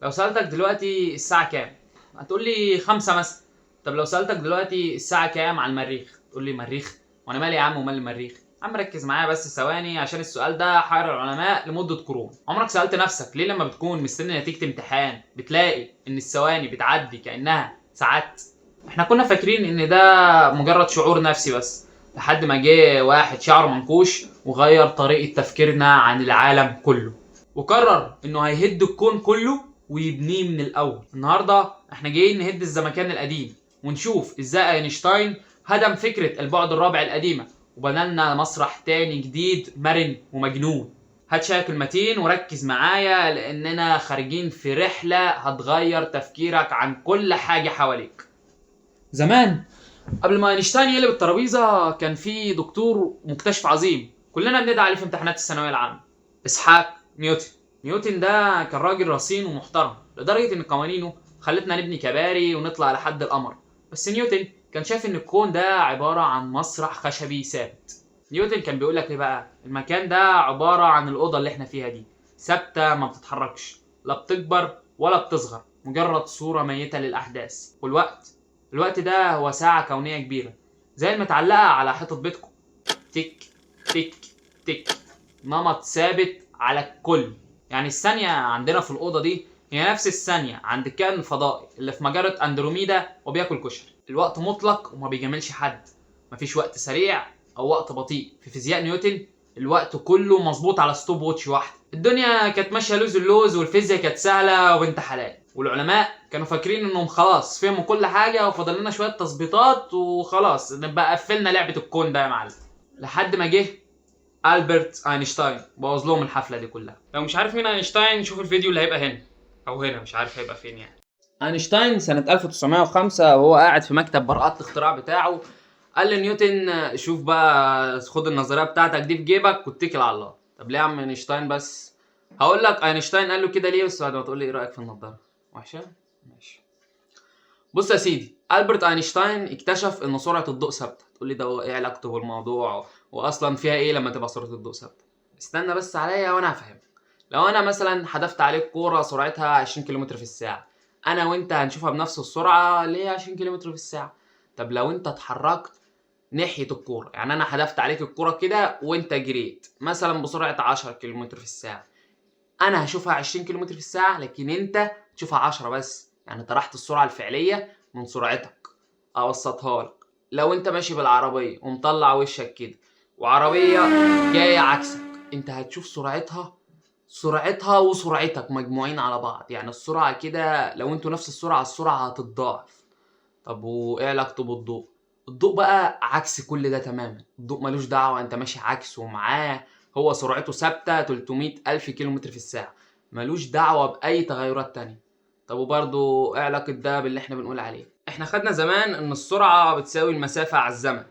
لو سألتك دلوقتي الساعة كام؟ هتقول لي 5 مثلا. طب لو سألتك دلوقتي الساعة كام على المريخ؟ تقول لي مريخ؟ وانا مالي يا عم ومال المريخ؟ عم ركز معايا بس ثواني، عشان السؤال ده حير العلماء لمدة قرون. عمرك سألت نفسك ليه لما بتكون مستني نتيجة امتحان بتلاقي ان الثواني بتعدي كأنها ساعات؟ احنا كنا فاكرين ان ده مجرد شعور نفسي بس، لحد ما جه واحد شعره منكوش وغير طريقة تفكيرنا عن العالم كله، وقرر انه هيهد الكون كله ويبنيه من الاول. النهارده احنا جايين نهد الزمكان القديم ونشوف ازاي اينشتاين هدم فكرة البعد الرابع القديمة وبنى لنا مسرح تاني جديد مرن ومجنون. هات شايك المتين وركز معايا، لاننا خارجين في رحلة هتغير تفكيرك عن كل حاجة حواليك. زمان قبل ما اينشتاين يقلب الترابيزة كان في دكتور مكتشف عظيم كلنا بندعي عليه في امتحانات الثانوية العامة، اسحاق نيوتن. نيوتن ده كان راجل رصين ومحترم لدرجة ان قوانينه خلتنا نبني كباري ونطلع لحد القمر. بس نيوتن كان شايف ان الكون ده عبارة عن مسرح خشبي ثابت. نيوتن كان بيقول لك ايه بقى؟ المكان ده عبارة عن الأوضة اللي احنا فيها دي، ثابتة ما بتتحركش، لا بتكبر ولا بتصغر، مجرد صورة ميتة للأحداث. والوقت، الوقت ده هو ساعة كونية كبيرة زي المتعلقة على حيطة بيتكم، تك تك تك، نمط ثابت على الكل. يعني الثانية عندنا في الأوضة دي هي نفس الثانية عند الكائن الفضائي اللي في مجرة أندروميدا وبياكل كشري. الوقت مطلق وما بيجاملش حد، مفيش وقت سريع أو وقت بطيء. في فيزياء نيوتن الوقت كله مظبوط على stopwatch واحدة. الدنيا كانت ماشية لوز اللوز، والفيزياء كانت سهلة وبنت حلال، والعلماء كانوا فاكرين انهم خلاص فهموا كل حاجة وفاضل لنا شوية تظبيطات وخلاص نبقى قفلنا لعبة الكون ده يا معلم. لحد ما جه ألبرت اينشتاين بوظ لهم الحفلة دي كلها. لو مش عارف مين اينشتاين شوف الفيديو اللي هيبقى هنا او هنا، مش عارف هيبقى فين يعني. اينشتاين سنة 1905 وهو قاعد في مكتب براءات الاختراع بتاعه قال لنيوتن شوف بقى، خد النظرية بتاعتك دي في جيبك واتكل على الله. طب ليه يا عم اينشتاين؟ بس هقول لك اينشتاين قال له كده ليه، بس بعد ما تقول لي ايه رأيك في النضارة؟ وحشة؟ ماشي. بص يا سيدي، ألبرت اينشتاين اكتشف ان سرعة الضوء ثابتة. تقول لي ده هو ايه علاقته بالموضوع واصلا فيها ايه لما تبقى سرعة الضوء ثابتة؟ استنى بس عليا وانا هفهمك. لو انا مثلا حدفت عليك كورة سرعتها 20 كيلومتر في الساعة، انا وانت هنشوفها بنفس السرعة اللي هي 20 كيلومتر في الساعة. طب لو انت اتحركت ناحية الكورة، يعني انا حدفت عليك الكورة كده وانت جريت مثلا بسرعة 10 كيلومتر في الساعة، انا هشوفها 20 كيلومتر في الساعة لكن انت تشوفها 10 بس، يعني طرحت السرعة الفعلية من سرعتك. اوسطها لك، لو انت ماشي بالعربية ومطلع وشك كده وعربية جاية عكسك، انت هتشوف سرعتها وسرعتك مجموعين على بعض، يعني السرعة كده لو انتوا نفس السرعة السرعة هتتضاعف. طب وايه علاقته بالضوء؟ الضوء بقى عكس كل ده تماما، الضوء ملوش دعوة انت ماشي عكسه معاه، هو سرعته ثابتة 300,000 كيلومتر في الساعة، ملوش دعوة بأي تغيرات تانية. طب وبرضه ايه علاقة ده باللي احنا بنقول عليه؟ احنا خدنا زمان ان السرعة بتساوي المسافة على الزمن.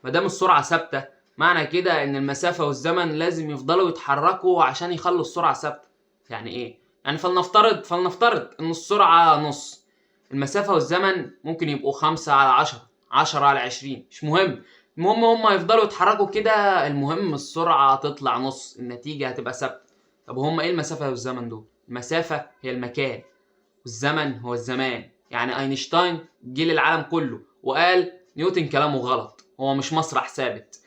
ما دام السرعة ثابتة معنى كده ان المسافة والزمن لازم يفضلوا يتحركوا عشان يخلوا السرعة ثابتة. يعني ايه؟ يعني فلنفترض ان السرعة نص، المسافة والزمن ممكن يبقوا 5 على 10، 10 على 20، مش مهم، المهم هم يفضلوا يتحركوا كده، المهم السرعة تطلع نص، النتيجة هتبقى ثابتة. طب هم ايه المسافة والزمن دول؟ المسافة هي المكان والزمن هو الزمان. يعني اينشتاين جه للعالم كله وقال نيوتن كلامه غلط، هو مش مسرح ثابت،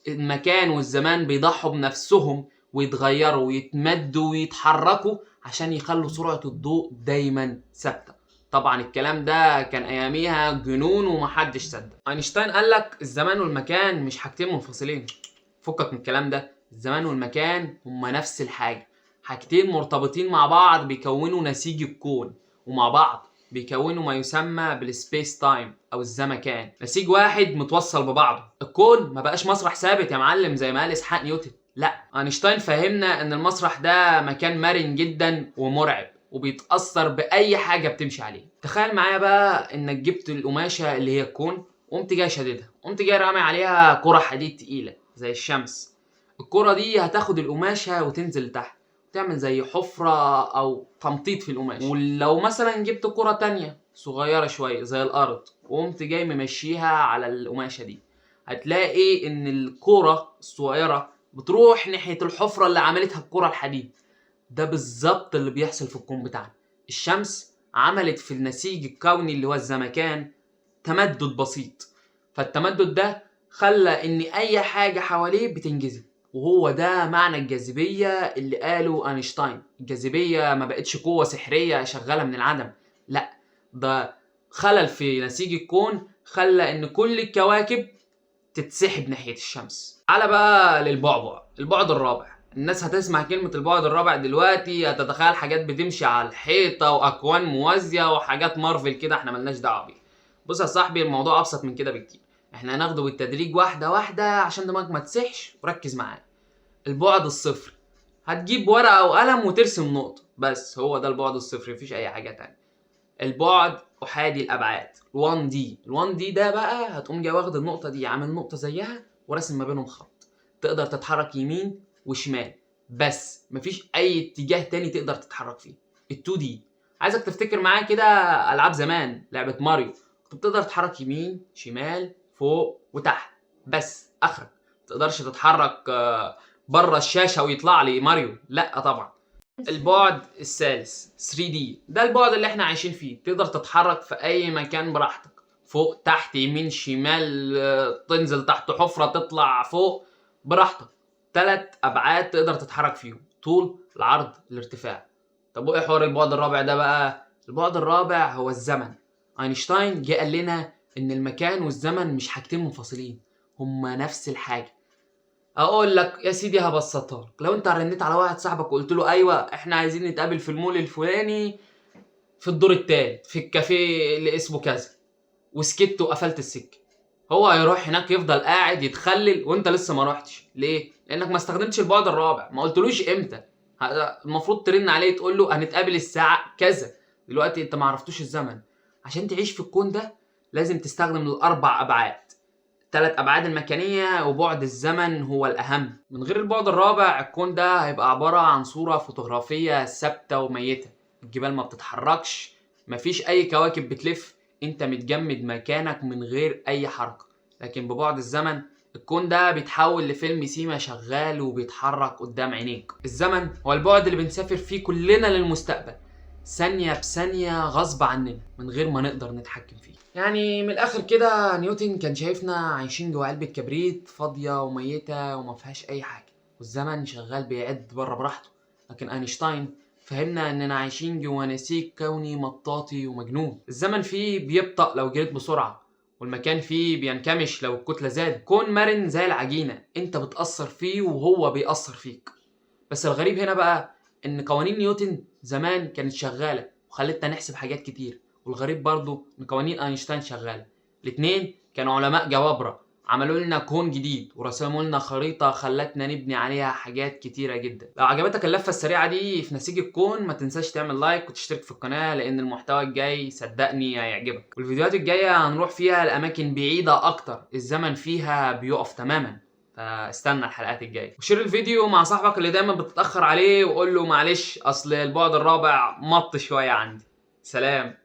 المكان والزمان بيضحوا بنفسهم ويتغيروا ويتمدوا ويتحركوا عشان يخلوا سرعة الضوء دايما ثابتة. طبعا الكلام ده كان اياميها جنون ومحدش صدق. اينشتاين قال لك الزمان والمكان مش حاجتين منفصلين، فكك من الكلام ده، الزمان والمكان هما نفس الحاجة، حاجتين مرتبطين مع بعض بيكونوا نسيج الكون، ومع بعض بيكونوا ما يسمى بال space time او الزمكان، نسيج واحد متوصل ببعضه. الكون ما بقاش مسرح ثابت يا معلم زي ما قال اسحاق نيوتن، لا، اينشتاين فهمنا ان المسرح ده مكان مرن جدا ومرعب وبيتأثر بأي حاجة بتمشي عليه. تخيل معايا بقى انك جبت القماشة اللي هي الكون وقمت جاي شاددها، قمت جاي رامي عليها كرة حديد تقيلة زي الشمس. الكرة دي هتاخد القماشة وتنزل تحت، تعمل زي حفرة أو تمطيط في القماشة. ولو مثلا جبت كرة تانية صغيرة شوية زي الأرض وقمت جاي ممشيها على القماشة دي، هتلاقي إن الكرة الصغيرة بتروح ناحية الحفرة اللي عملتها الكرة الحديد. ده بالظبط اللي بيحصل في الكون بتاعنا. الشمس عملت في النسيج الكوني اللي هو الزمكان تمدد بسيط، فالتمدد ده خلى ان اي حاجة حواليه بتنجذب، وهو ده معنى الجاذبية اللي قاله اينشتاين. الجاذبية ما بقتش قوة سحرية شغالة من العدم، لا، ده خلل في نسيج الكون خلى ان كل الكواكب تتسحب ناحية الشمس. على بقى للبعبع، البعد الرابع. الناس هتسمع كلمة البعد الرابع دلوقتي هتتخيل حاجات بتمشي على الحيطة وأكوان موازية وحاجات مارفل كده، احنا ملناش دعوة بيها. بص يا صاحبي، الموضوع أبسط من كده بكتير. احنا هناخده بالتدريج واحدة واحدة عشان دماغك ما تسحش، وركز معايا. البعد الصفري، هتجيب ورقة وقلم وترسم نقطة بس، هو ده البعد الصفري، مفيش أي حاجة تانية. البعد أحادي الأبعاد 1D. 1D ده بقى هتقوم جاي واخد النقطة دي، عامل نقطة زيها وراسم ما بينهم خط، تقدر تتحرك يمين وشمال بس مفيش أي اتجاه تاني تقدر تتحرك فيه. 2D، عايزك تفتكر معايا كده ألعاب زمان، لعبة ماريو، كنت بتقدر تتحرك يمين شمال فوق وتحت بس، آخرك متقدرش تتحرك بره الشاشة ويطلع لي ماريو، لا طبعا. البعد الثالث 3D، ده البعد اللي احنا عايشين فيه، تقدر تتحرك في اي مكان براحتك، فوق تحت يمين شمال، تنزل تحت حفرة تطلع فوق براحتك. 3 ابعاد تقدر تتحرك فيهم، طول العرض الارتفاع. طب وايه حوار البعد الرابع ده بقى؟ البعد الرابع هو الزمن. اينشتاين جه قال لنا ان المكان والزمن مش حاجتين منفصلين، هما نفس الحاجة. اقول لك يا سيدي هبسطها لك، لو انت رنيت على واحد صاحبك وقلت له ايوه احنا عايزين نتقابل في المول الفلاني في الدور الثالث في الكافيه اللي اسمه كذا، وسكت وقفلت السكة، هو هيروح هناك يفضل قاعد يتخلل وانت لسه ما روحتش. ليه؟ لانك ما استخدمتش البعد الرابع، ما قلتلوش امتى. المفروض ترن عليه تقول له هنتقابل الساعة كذا. دلوقتي انت ما عرفتوش الزمن. عشان تعيش في الكون ده لازم تستخدم الاربع ابعاد، 3 ابعاد المكانية وبعد الزمن هو الاهم. من غير البعد الرابع الكون ده هيبقى عبارة عن صوره فوتوغرافيه ثابتة وميتة، الجبال ما بتتحركش، مفيش اي كواكب بتلف، انت متجمد مكانك من غير اي حركة. لكن ببعد الزمن الكون ده بيتحول لفيلم سيما شغال وبيتحرك قدام عينيك. الزمن هو البعد اللي بنسافر فيه كلنا للمستقبل، ثانية بثانية غصب عننا من غير ما نقدر نتحكم فيه. يعني من الآخر كده نيوتن كان شايفنا عايشين جوه علبة كبريت فاضية وميتة وما فيهاش أي حاجة، والزمن شغال بيعد بره براحته. لكن أينشتاين فهمنا إننا عايشين جوه نسيج كوني مطاطي ومجنون، الزمن فيه بيبطأ لو جريت بسرعة، والمكان فيه بينكمش لو الكتلة زادت. كون مرن زي العجينة، انت بتأثر فيه وهو بيأثر فيك. بس الغريب هنا بقى ان قوانين نيوتن زمان كانت شغالة وخلتنا نحسب حاجات كتير، والغريب برضو ان قوانين اينشتاين شغالة. الاتنين كانوا علماء جوابرة، عملوا لنا كون جديد ورسموا لنا خريطة خلتنا نبني عليها حاجات كتيرة جدا. لو عجبتك اللفة السريعة دي في نسيج الكون ما تنساش تعمل like وتشترك في القناة، لأن المحتوى الجاي صدقني هيعجبك. والفيديوهات الجاية هنروح فيها لأماكن بعيدة أكتر الزمن فيها بيقف تماما، فاستنى الحلقات الجاية. و share الفيديو مع صاحبك اللي دايما بتتأخر عليه وقول له معلش أصل البعد الرابع مط شوية عندي. سلام.